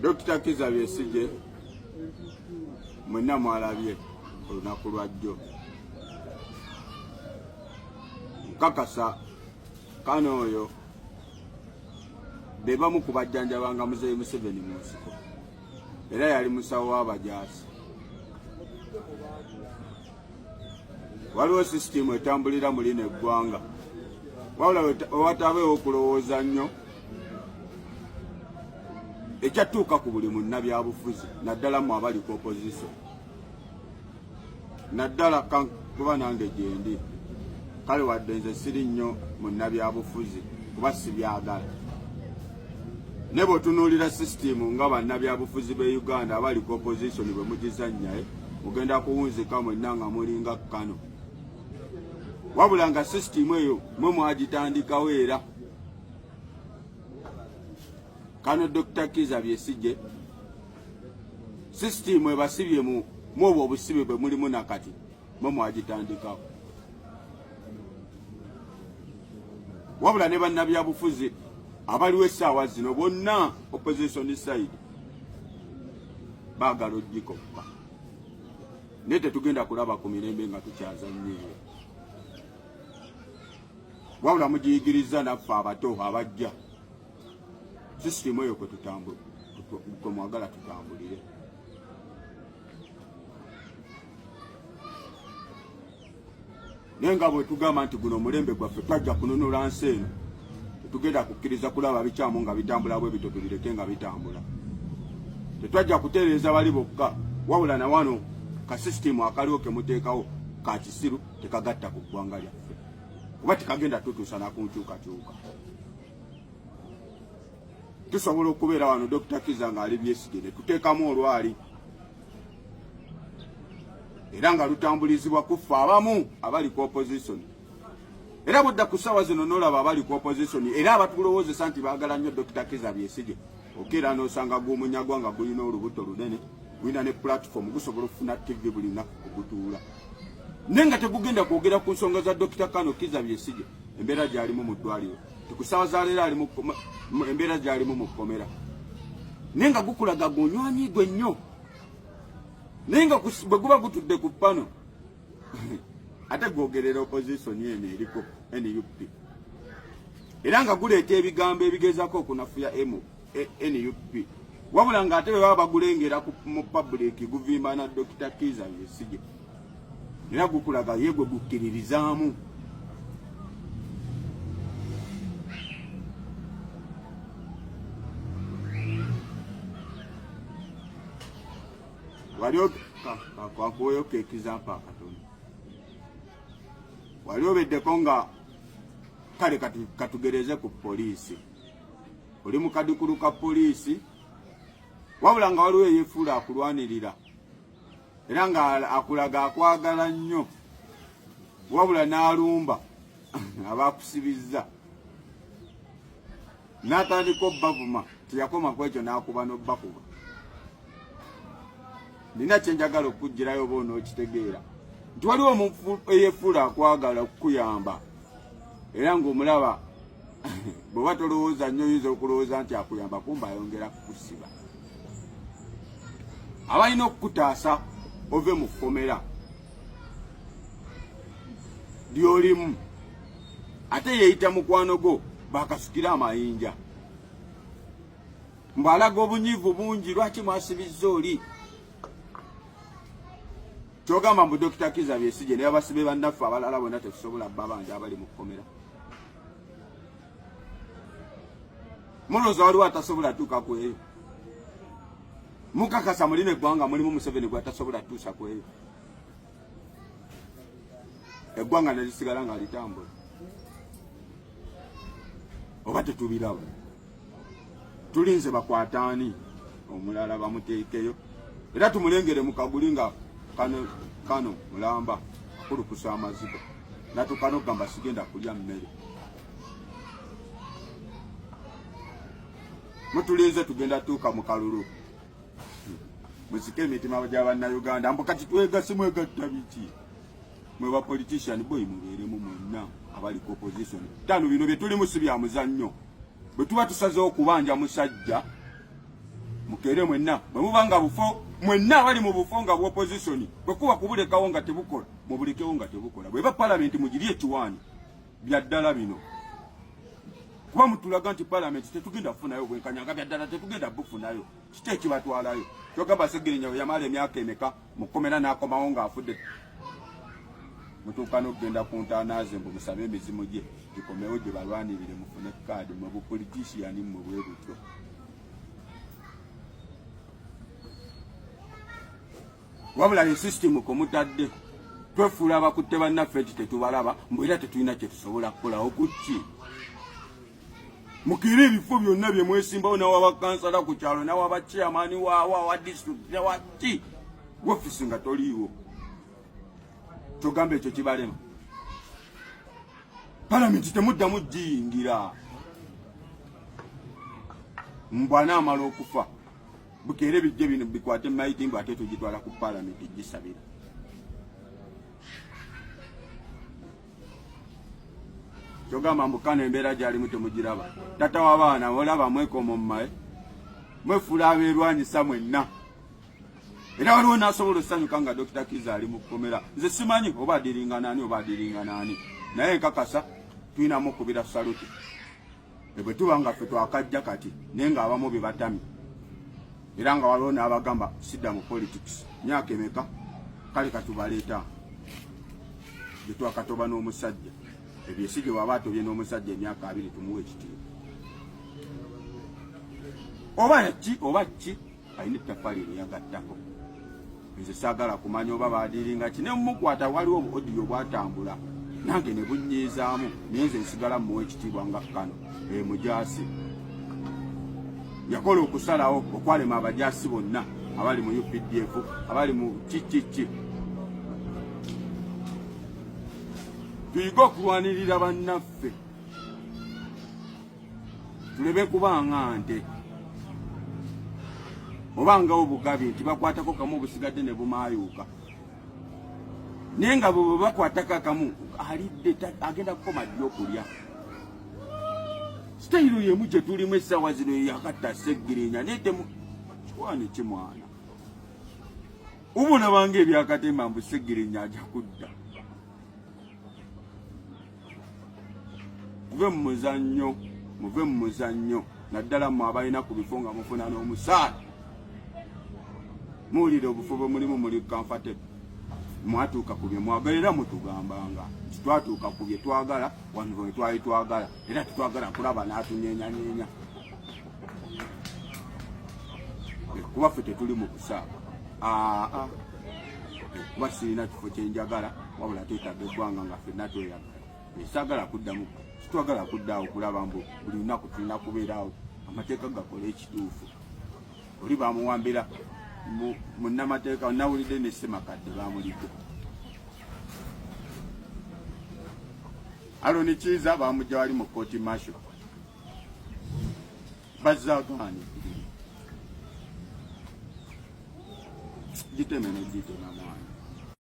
Dokita Kizza Besigye mwenna mwalabye olunaku lwajjo. Nkakasa kano oyo be bamu ku bajjanjabanga Muzeeyi Museveni mu nsiko era yali musawo w'abajaasi. Waliwo sisitimu etambulira mu lino eggwanga, wabula wewatabeewo okulowooza nnyo ekyatuuka ku buli munnabyabufuzi, naddala mu abali ku opposition, naddala kuba nange gyendi. Kale wadde nze siri nnyo munnabyabufuzi kuba sibyagala, ne bw'otunuulira sisitimu nga bannabyabufuzi b'e Uganda abali ku opposition bwe mugizannyaye, mugenda kuwunzika mwenna nga mulinga kkano. Wabula nga sisitimu eyo mwe mwagitandikawo. Era kano Dr. Kizza Besigye, sisitimu ebasibye mu obwo obusibe bwe mulimu nakati, mwe mwagitandikawo. Wabula ne bannabyabufuzi abaliwo essaawa zino bonna opposition side baagala ogikoppa, naye tetugenda kulaba ku mirembe nga tukyazannyo eyo. Wabula mugiyigiriza naffe abato abajja, sisitimu eyo kwe mwagala tutambulire. Naye nga bwe tugamba nti guno omulembe gwaffe, twajja kununula nsi eno, tetugenda kukkiriza kulaba bikyamu nga bitambula bwe bityo tubireke nga bitambula. Tetwajja kutereeza bali bokka, wabula na wano ka sisitimu akaliwo ke muteekawo ka kisiru, tekagatta ku ggwanga lyaffe kuba tekagenda tutuusa na ku nkyukakyuka. Tusobola okubeera wano Dr. Kizza ng'ali Besigye ne tuteekamu olwali era nga lutambulizibwa kuffe abamu abali ku opposition. Era budda ku ssaawa zino n'olaba abali ku opposition era abatulowoozesa nti baagala nnyo Dr. Kizza Besigye, okeera n'osanga gw'omunyagwa nga gulina olubuto lunene, gulina ne platform, gusobola okufuna TV buli lunaku kugutuula, naye nga tegugenda kwogera ku nsonga za Dr. Kano Kizza Besigye, embeera gy'alimu mu ddwaliro, tikusaawa za leero ali embeera gy'alimu mu kkomera, naye nga gukulaga gunywanyi gwe nnyo. Naye nga bwe guba gutudde ku pano ate gwogerera opposition eno eriko NUP, era nga guleeta ebigambo ebigezaako okunafuya NUP, wabula ng'ate bwe baba bagulengera mu public guvimba na Dr. Kizza Besigye, era gukulaga ye gwe gukkiririzaamu. Wali kankuweyo ka example akatono. Wali obeddeko nga kale katugereze ku poliisi, oli mu kadukulu ka poliisi, wabula nga waliwo eyefuula akulwanirira era nga akulaga akwagala nnyo, wabula n'alumba abakusibizza n'atandika obbavuma. Teyakoma ku ekyo, n'akuba n'obbakuba. Nina kyenjagala okukugirayo oba onookitegeera nti waliwo omuntu eyefuula akwagala okukuyamba, era ng'omulaba bw'oba tolowooza nnyo oyinza okulowooza nti akuyamba, kumba ayongera kukusiba. Abalina okukutaasa ove mu kkomera ly'olimu ate yeeyita mukwano gwo, bakasukire amayinja mbw'alaga obunyiivu bungi, lwaki mwasibizza oli? Kyogamba mbu Dokita Kizza Besigye naye abasibe bannaffe abalala bonna tetusobola babanja abali mu kkomera? Mulowooza waliwo atasobola tuuka ku eyo? Mukakasa mulina eggwanga mulimu Museveni gwatasobola tuusa ku eyo, eggwanga ne lisigala nga litambula? Oba tetubiraba? Tulinze bakwataani omulala bamuteekeyo era tumulengere mu kaguli nga kano kano mulamba akulukusa amaziga natukano gamba sigenda kulya mmere. Mutulinze, tugenda tuuka mu kalulu muzike emitima gya Bannayuganda mbu kati twegasi. Mwegatta biki mwe ba politician boy? Mubeeremu mwenna abali ku opposition tano. Bino bye tulimu si bya muzannyo. Bwe tuba tusazeewo okubanja musajja mu Mukeere mwenna bwe muba nga bufo, mwenna abali mu bufo nga bwopozisoni, bwe kuba kubulekawo nga tebukola, mubulekewo nga tebukola. Bweba palamenti mugiri ekiwaani bya ddala bino, kuba mutulaga nti palamenti tetugenda kufunayo bwenkanya nga bya ddala tetugenda bufunayo. Kiki ekibatwalayo? Kyogamba Ssegirinya bwe yamala emyaka emeka mu kkomera n'akomawo ng'afudde, mutuuka n'okugenda ku ntaana ze mbu musabe emizimu gye gikomewo gye balwanirire mufune kaadi. Mwe bupolitisiyani mmwe bwe butyo. Wabula ye sisitimu kumutadde twefuula abakutte bannaffe nti tetubalaba, mbu era tetulina kye tusobola kukolawo ku ki. Mukire ebifo byonna bye mwesimbawo, nawaba kansala ku kyalo, nawaba chairman waawa wa district, nawa ki wofisi nga toliiwo, kyogamba ekyo kibalema. Palamenti temuddamu giyingira, mbw anaamala okufa bukeere bijje bino bikwate maiti mbu ate tugitwala ku palamenti gisabira. Kyogamba mbu kano embeera gyalimu temugiraba. Tata w'abaana olaba mwekomommae, mwefuula abeerwanyisa mwenna. Era waliwo n'asobola osanyuka nga Dokita Kiza ali mu kkomera. Nze simanyi oba adiringa naani oba adiringa naani, naye nkakasa tulinamu okubira saluti bwe tuba nga ffe twakajja kati, naye ng'abamu bibatami, era nga waliwo n'abagamba sidda mu politics myaka emeka, kale katubaleeta gye twakatoba n'omusajja. Ebyesige waba atobye n'omusajja emyaka 20, tumuwa ekitiibwa oba ki oba ki, alina ettaffaali eryo yagattako. Nze saagala kumanya oba baadiringa ki ne mumukwata. Waliwo obu odiyo bwatambula nange ne bunnyiizaamu, naye nze nsigala mmuwa ekitiibwa nga kano mujaasi yakola okusalawo okwalema abajaasi bonna abali mu UPDF, abali mu kikiki. Tuyige okulwanirira bannaffe, tuleme kubanga nte oba nga obugabi nti bakwatako kamu obusigadde ne bumaayuuka, naye nga bwe bakwatako akamu alidde agenda kukoma ddi okulya? Sitayiro yemu gye tulimu essaawa zino yakatta Ssegirinya, naye temu kiwaani kimwana uba olabanga ebyakatemba mbu Ssegirinya aja kudda. Muve mu muzannyo, muve mu muzannyo, naddala mmwe abalina ku bifo nga mufuna n'omusaala. Muwulire obufo bwe mulimu, muli comfortable, mwatuuka ku bye mwagala, era mutugambanga nti twatuuka ku bye twagala wano bwe twali twagala, era tetwagala kulaba n'atunyenyanyeenya, kuba ffe tetuli mu kusaaga. Aa, kuba sirina kifo kyenjagala, wabula twetaaga eggwanga nga ffenna tweyagala. Saagala kuddamu, sitwagala kuddaawo kulaba mbu buli lunaku tulina kubeeraawo. Amateeka gakole ekituufu. Oli bamuwambira munnamateeka, nawulidde ne Ssemakadde bamulidde. Aloni Kiiza bamujja wali mu kooti masho bazzagaani giteme nogitema mwana.